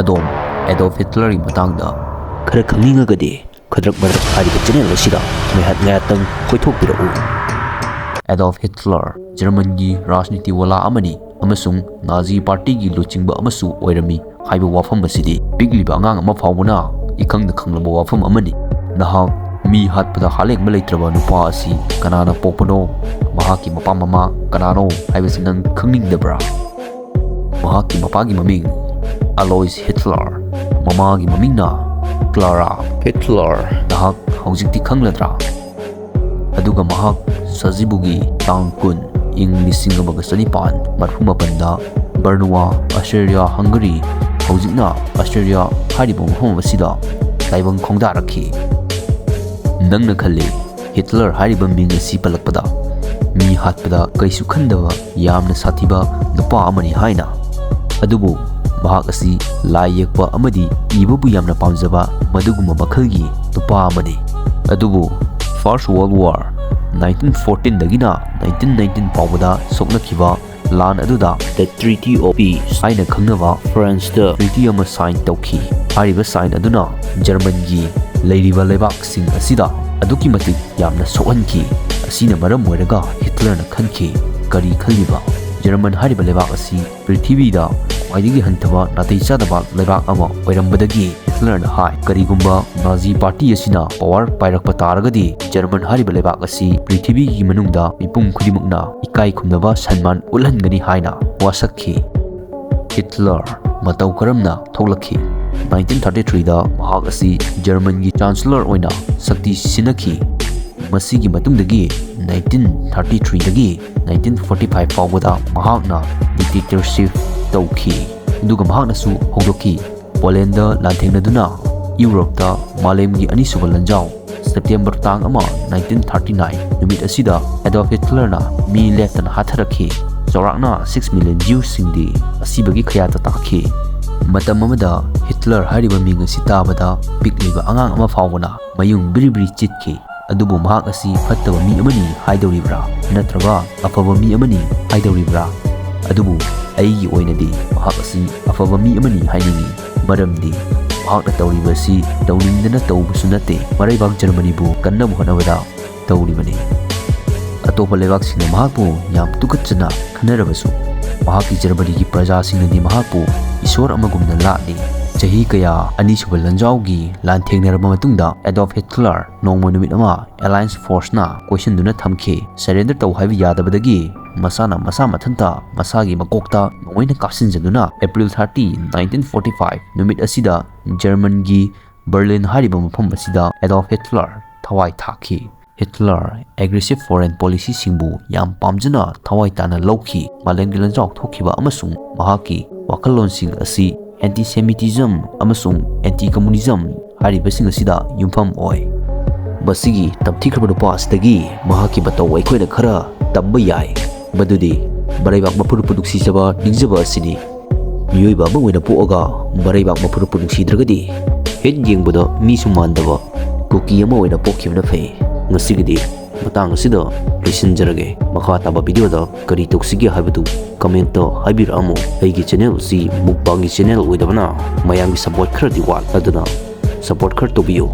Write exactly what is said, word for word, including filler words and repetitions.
ꯑꯗꯣꯝ ꯑꯦꯗꯣꯜꯐ ꯍꯤꯠꯂꯔꯒꯤ ꯃꯇꯥꯡꯗ ꯈꯔ ꯈꯪꯅꯤꯡꯉꯒꯗꯤ ꯈꯗ꯭ꯔꯛ ꯃꯗ꯭ꯔꯛ ꯍꯥꯏꯔꯤꯕ ꯆꯦꯅꯦꯜ ꯑꯁꯤꯗ ꯉꯥꯏꯍꯥꯛ ꯉꯥꯏꯍꯥꯛꯇꯪ ꯀꯣꯏꯊꯣꯛꯄꯤꯔꯛꯎ꯫ ꯑꯦꯗꯣꯜꯐ ꯍꯤꯠꯂꯔ ꯖꯔꯃꯟꯒꯤ ꯔꯥꯖꯅꯤꯇꯤ ꯋꯥꯂꯥ ꯑꯃꯅꯤ ꯑꯃꯁꯨꯡ ꯅꯥꯖꯤ ꯄꯥꯔꯇꯤꯒꯤ ꯂꯨꯆꯤꯡꯕ ꯑꯃꯁꯨ ꯑꯣꯏꯔꯝꯃꯤ ꯍꯥꯏꯕ ꯋꯥꯐꯝ ꯑꯁꯤꯗꯤ ꯄꯤꯛꯂꯤꯕ ꯑꯉꯥꯡ ꯑꯃ ꯐꯥꯎꯕꯅ ꯏꯈꯪꯗ ꯈꯪꯂꯕ ꯋꯥꯐꯝ ꯑꯃꯅꯤ꯫ ꯅꯍꯥꯛ ꯃꯤ ꯍꯥꯠꯄꯗ ꯍꯥꯠꯂꯦꯡꯕ ꯂꯩꯇ꯭ꯔꯕ ꯅꯨꯄꯥ ꯑꯁꯤ ꯀꯅꯥꯅ ꯄꯣꯛꯄꯅꯣ, ꯃꯍꯥꯛꯀꯤ ꯃꯄꯥ ꯃꯃꯥ ꯀꯅꯥꯅꯣ ꯍꯥꯏꯕꯁꯤ ꯅꯪ ꯈꯪꯅꯤꯡꯗꯕ꯭ꯔꯥ? ꯃꯍꯥꯛꯀꯤ ꯃꯄꯥꯒꯤ ꯃꯃꯤꯡ ꯑꯂꯣꯏꯁ ꯍꯤꯠꯂꯔ, ꯃꯃꯥꯒꯤ ꯃꯃꯤꯡꯅ ꯀ꯭ꯂꯥꯔꯥ ꯍꯤꯠꯂꯔ꯫ ꯅꯍꯥꯛ ꯍꯧꯖꯤꯛꯇꯤ ꯈꯪꯂꯗ꯭ꯔꯥ? ꯑꯗꯨꯒ ꯃꯍꯥꯛ ꯁꯖꯤꯕꯨꯒꯤ ꯇꯥꯡ ꯀꯨꯟ, ꯏꯪ ꯂꯤꯁꯤꯡ ꯑꯃꯒ ꯆꯅꯤꯄꯥꯟ ꯃꯔꯐꯨ ꯃꯥꯄꯟꯗ ꯕꯔꯅꯨꯋꯥ, ꯑꯁꯇ꯭ꯔꯤꯌꯥ ꯍꯪꯒꯔꯤ, ꯍꯧꯖꯤꯛꯅ ꯑꯁꯇ꯭ꯔꯤꯌꯥ ꯍꯥꯏꯔꯤꯕ ꯃꯐꯝ ꯑꯁꯤꯗ ꯇꯥꯏꯕꯪ ꯈꯣꯡꯗꯥꯔꯛꯈꯤ꯫ ꯅꯪꯅ ꯈꯜꯂꯤ ꯍꯤꯠꯂꯔ ꯍꯥꯏꯔꯤꯕ ꯃꯤꯡ ꯑꯁꯤ ꯄꯜꯂꯛꯄꯗ ꯃꯤ ꯍꯥꯠꯄꯗ ꯀꯩꯁꯨ ꯈꯟꯗꯕ ꯌꯥꯝꯅ ꯁꯥꯊꯤꯕ ꯅꯨꯄꯥ ꯑꯃꯅꯤ ꯍꯥꯏꯅ? ꯑꯗꯨꯕꯨ ꯃꯍꯥꯛ ꯑꯁꯤ ꯂꯥꯏ ꯌꯦꯛꯄ ꯑꯃꯗꯤ ꯏꯕꯕꯨ ꯌꯥꯝꯅ ꯄꯥꯝꯖꯕ ꯃꯗꯨꯒꯨꯝꯕ ꯃꯈꯜꯒꯤ ꯅꯨꯄꯥ ꯑꯃꯅꯤ꯫ ꯑꯗꯨꯕꯨ First World War, nineteen fourteen ꯗꯒꯤꯅ nineteen nineteen ꯐꯥꯎꯕꯗ ꯁꯣꯛꯅꯈꯤꯕ ꯂꯥꯟ ꯑꯗꯨꯗ The Treaty of Peace ꯍꯥꯏꯅ ꯈꯪꯅꯕ ꯐ꯭ꯔꯥꯟꯁꯇ treaty ꯑꯃ sign ꯇꯧꯈꯤ꯫ ꯍꯥꯏꯔꯤꯕ sign ꯑꯗꯨꯅ ꯖꯔꯃꯟꯒꯤ ꯂꯩꯔꯤꯕ ꯂꯩꯕꯥꯛꯁꯤꯡ ꯑꯁꯤꯗ ꯑꯗꯨꯛꯀꯤ ꯃꯇꯤꯛ ꯌꯥꯝꯅ ꯁꯣꯛꯍꯟꯈꯤ꯫ ꯑꯁꯤꯅ ꯃꯔꯝ ꯑꯣꯏꯔꯒ ꯍꯤꯠꯂꯔꯅ ꯈꯟꯈꯤ, "ꯀꯔꯤ ꯈꯜꯂꯤꯕ? ꯖꯔꯃꯟ ꯍꯥꯏꯔꯤꯕ ꯂꯩꯕꯥꯛ ꯑꯁꯤ ꯄ꯭ꯔꯤꯊꯤꯕꯤꯗ ꯈ꯭ꯋꯥꯏꯗꯒꯤ ꯍꯟꯊꯕ ꯅꯥꯇꯩ ꯆꯥꯗꯕ ꯂꯩꯕꯥꯛ ꯑꯃ ꯑꯣꯏꯔꯝꯕꯗꯒꯤ" ꯍꯤꯠꯂꯔꯅ ꯍꯥꯏ, "ꯀꯔꯤꯒꯨꯝꯕ ꯅꯥꯖꯤ ꯄꯥꯔꯇꯤ ꯑꯁꯤꯅ power ꯄꯥꯏꯔꯛꯄ ꯇꯥꯔꯒꯗꯤ ꯖꯔꯃꯟ ꯍꯥꯏꯔꯤꯕ ꯂꯩꯕꯥꯛ ꯑꯁꯤ ꯄ꯭ꯔꯤꯊꯤꯕꯤꯒꯤ ꯃꯅꯨꯡꯗ ꯃꯤꯄꯨꯝ ꯈꯨꯗꯤꯡꯃꯛꯅ ꯏꯀꯥꯏ ꯈꯨꯝꯅꯕ ꯁꯟꯃꯥꯟ ꯎꯠꯍꯟꯒꯅꯤ" ꯍꯥꯏꯅ ꯋꯥꯁꯛꯈꯤ꯫ ꯍꯤꯠꯂꯔ ꯃꯇꯧ ꯀꯔꯝꯅ ꯊꯣꯛꯂꯛꯈꯤ? Nineteen thirty three ꯗ ꯃꯍꯥꯛ ꯑꯁꯤ ꯖꯔꯃꯟꯒꯤ ꯆꯥꯟꯁꯦꯂꯔ ꯑꯣꯏꯅ ꯁꯛꯇꯤ ꯁꯤꯟꯅꯈꯤ꯫ ꯃꯁꯤꯒꯤ ꯃꯇꯨꯡꯗꯒꯤ nineteen thirty three ꯗꯒꯤ nineteen forty five ꯐꯥꯎꯕꯗ ꯃꯍꯥꯛꯅ dictatorship ꯇꯧꯈꯤ, ꯑꯗꯨꯒ ꯃꯍꯥꯛꯅꯁꯨ ꯍꯧꯗꯣꯛꯈꯤ꯫ ꯄꯣꯂꯦꯟꯗ ꯂꯥꯟꯊꯦꯡꯅꯗꯨꯅ ꯌꯨꯔꯣꯞꯇ ꯃꯥꯂꯦꯝꯒꯤ ꯑꯅꯤꯁꯨꯕ ꯂꯥꯟꯖꯥꯎ, ꯁꯦꯞꯇꯦꯝꯕꯔ ꯇꯥꯡ ꯑꯃ, nineteen thirty nine ꯅꯨꯃꯤꯠ ꯑꯁꯤꯗ ꯑꯦꯗꯣꯜꯐ ꯍꯤꯠꯂꯔꯅ ꯃꯤ ꯂꯦꯞꯇꯅ ꯍꯥꯠꯊꯔꯛꯈꯤ꯫ ꯆꯥꯎꯔꯥꯛꯅ six million Jewꯁꯤꯡꯗꯤ ꯑꯁꯤꯕꯒꯤ ꯈꯌꯥꯠꯇ ꯇꯥꯈꯤ꯫ ꯃꯇꯝ ꯑꯃꯗ ꯍꯤꯠꯂꯔ ꯍꯥꯏꯔꯤꯕ ꯃꯤꯡ ꯑꯁꯤ ꯇꯥꯕꯗ ꯄꯤꯛꯂꯤꯕ ꯑꯉꯥꯡ ꯑꯃ ꯐꯥꯎꯕꯅ ꯃꯌꯨꯡ ꯕ꯭ꯔꯤ ꯕ꯭ꯔꯤ ꯆꯤꯠꯈꯤ꯫ ꯑꯗꯨꯕꯨ ꯃꯍꯥꯛ ꯑꯁꯤ ꯐꯠꯇꯕ ꯃꯤ ꯑꯃꯅꯤ ꯍꯥꯏꯗꯧꯔꯤꯕ꯭ꯔꯥ, ꯅꯠꯇ꯭ꯔꯒ ꯑꯐꯕ ꯃꯤ ꯑꯃꯅꯤ ꯍꯥꯏꯗꯧꯔꯤꯕ꯭ꯔꯥ? ꯑꯗꯨꯕꯨ ꯑꯩꯒꯤ ꯑꯣꯏꯅꯗꯤ ꯃꯍꯥꯛ ꯑꯁꯤ ꯑꯐꯕ ꯃꯤ ꯑꯃꯅꯤ ꯍꯥꯏꯅꯤꯡꯏ꯫ ꯃꯔꯝꯗꯤ ꯃꯍꯥꯛꯅ ꯇꯧꯔꯤꯕ ꯑꯁꯤ ꯇꯧꯅꯤꯡꯗꯅ ꯇꯧꯕꯁꯨ ꯅꯠꯇꯦ, ꯃꯔꯩꯕꯥꯛ ꯖꯔꯃꯅꯤꯕꯨ ꯀꯟꯅꯕ ꯍꯣꯠꯅꯕꯗ ꯇꯧꯔꯤꯕꯅꯤ꯫ ꯑꯇꯣꯞꯄ ꯂꯩꯕꯥꯛꯁꯤꯡꯅ ꯃꯍꯥꯛꯄꯨ ꯌꯥꯝ ꯇꯨꯀꯠꯆꯅ ꯈꯟꯅꯔꯕꯁꯨ, ꯃꯍꯥꯛꯀꯤ ꯖꯔꯃꯅꯤꯒꯤ ꯄ꯭ꯔꯖꯥꯁꯤꯡꯅꯗꯤ ꯃꯍꯥꯛꯄꯨ ꯏꯁꯣꯔ ꯑꯃꯒꯨꯝꯅ ꯂꯥꯠꯂꯤ꯫ ꯆꯍꯤ ꯀꯌꯥ ꯑꯅꯤꯁꯨꯕ ꯂꯥꯟꯖꯥꯎꯒꯤ ꯂꯥꯟꯊꯦꯡꯅꯔꯕ ꯃꯇꯨꯡꯗ, ꯑꯦꯗꯣꯜꯐ ꯍꯤꯠꯂꯔ ꯅꯣꯡꯃ ꯅꯨꯃꯤꯠ ꯑꯃ ꯑꯦꯂꯥꯌꯟꯁ ꯐꯣꯔꯁꯅ ꯀꯣꯏꯁꯤꯟꯗꯨꯅ ꯊꯝꯈꯤ꯫ ꯁꯔꯦꯟꯗꯔ ꯇꯧ ꯍꯥꯏꯕ ꯌꯥꯗꯕꯗꯒꯤ ꯃꯁꯥꯅ ꯃꯁꯥ ꯃꯊꯟꯇ ꯃꯁꯥꯒꯤ ꯃꯀꯣꯛꯇ ꯅꯣꯡꯃꯩꯅ ꯀꯥꯞꯁꯤꯟꯖꯗꯨꯅ April thirty, nineteen forty five ꯅꯨꯃꯤꯠ ꯑꯁꯤꯗ ꯖꯔꯃꯟꯒꯤ ꯕꯔꯂꯤꯟ ꯍꯥꯏꯔꯤꯕ ꯃꯐꯝ ꯑꯁꯤꯗ ꯑꯦꯗꯣꯜꯐ ꯍꯤꯠꯂꯔ ꯊꯋꯥꯏ ꯊꯥꯈꯤ꯫ ꯍꯤꯠꯂꯔ ꯑꯦꯒ꯭ꯔꯦꯁꯤꯚ ꯐꯣꯔꯦꯟ ꯄꯣꯂꯤꯁꯤꯁꯤꯡꯕꯨ ꯌꯥꯝ ꯄꯥꯝꯖꯅ ꯊꯋꯥꯏ ꯇꯥꯅ ꯂꯧꯈꯤ꯫ ꯃꯥꯂꯦꯝꯒꯤ ꯂꯥꯟꯖꯥꯎ ꯊꯣꯛꯈꯤꯕ ꯑꯃꯁꯨꯡ ꯃꯍꯥꯛꯀꯤ ꯋꯥꯈꯜꯂꯣꯟꯁꯤꯡ ꯑꯁꯤ ꯑꯦꯟꯇꯤꯁꯦꯃꯤꯇꯤꯖꯝ ꯑꯃꯁꯨꯡ ꯑꯦꯟꯇꯤ ꯀꯝꯃꯨꯅꯤꯖꯝ ꯍꯥꯏꯔꯤꯕꯁꯤꯡ ꯑꯁꯤꯗ ꯌꯨꯝꯐꯝ ꯑꯣꯏ꯫ ꯃꯁꯤꯒꯤ ꯇꯝꯊꯤꯈ꯭ꯔꯕ ꯅꯨꯄꯥ ꯑꯁꯤꯗꯒꯤ ꯃꯍꯥꯛꯀꯤ ꯃꯇꯧ ꯑꯩꯈꯣꯏꯅ ꯈꯔ ꯇꯝꯕ ꯌꯥꯏ, ꯃꯗꯨꯗꯤ ꯃꯔꯩꯕꯥꯛ ꯃꯄꯨꯔꯨꯞꯄꯨ ꯅꯨꯡꯁꯤꯖꯕ ꯅꯤꯡꯖꯕ ꯑꯁꯤꯅꯤ꯫ ꯃꯤꯑꯣꯏꯕ ꯑꯃ ꯑꯣꯏꯅ ꯄꯣꯛꯑꯒ ꯃꯔꯩꯕꯥꯛ ꯃꯄꯨꯔꯨꯞꯄꯨ ꯅꯨꯡꯁꯤꯗ꯭ꯔꯒꯗꯤ, ꯍꯦꯛ ꯌꯦꯡꯕꯗ ꯃꯤꯁꯨ ꯃꯥꯟꯗꯕ ꯀꯨꯀꯤ ꯑꯃ ꯑꯣꯏꯅ ꯄꯣꯛꯈꯤꯕꯅ ꯐꯩ꯫ ꯉꯁꯤꯒꯤꯗꯤ ꯃꯇꯥꯡ ꯑꯁꯤꯗ ꯂꯣꯏꯁꯤꯟꯖꯔꯒꯦ꯫ ꯃꯈꯥ ꯇꯥꯕ ꯚꯤꯗꯤꯑꯣꯗ ꯀꯔꯤ ꯇꯧꯁꯤꯒꯦ ꯍꯥꯏꯕꯗꯨ ꯀꯃꯦꯟꯇ ꯍꯥꯏꯕꯤꯔꯛꯑꯝꯃꯨ꯫ ꯑꯩꯒꯤ ꯆꯦꯅꯦꯜ ꯑꯁꯤ ꯃꯨꯛꯕꯥꯡꯒꯤ ꯆꯦꯅꯦꯜ ꯑꯣꯏꯗꯕꯅ ꯃꯌꯥꯝꯒꯤ ꯁꯄꯣꯔꯠ ꯈꯔꯗꯤ ꯋꯥꯠ, ꯑꯗꯨꯅ ꯁꯄꯣꯔꯠ ꯈꯔ ꯇꯧꯕꯤꯌꯨ꯫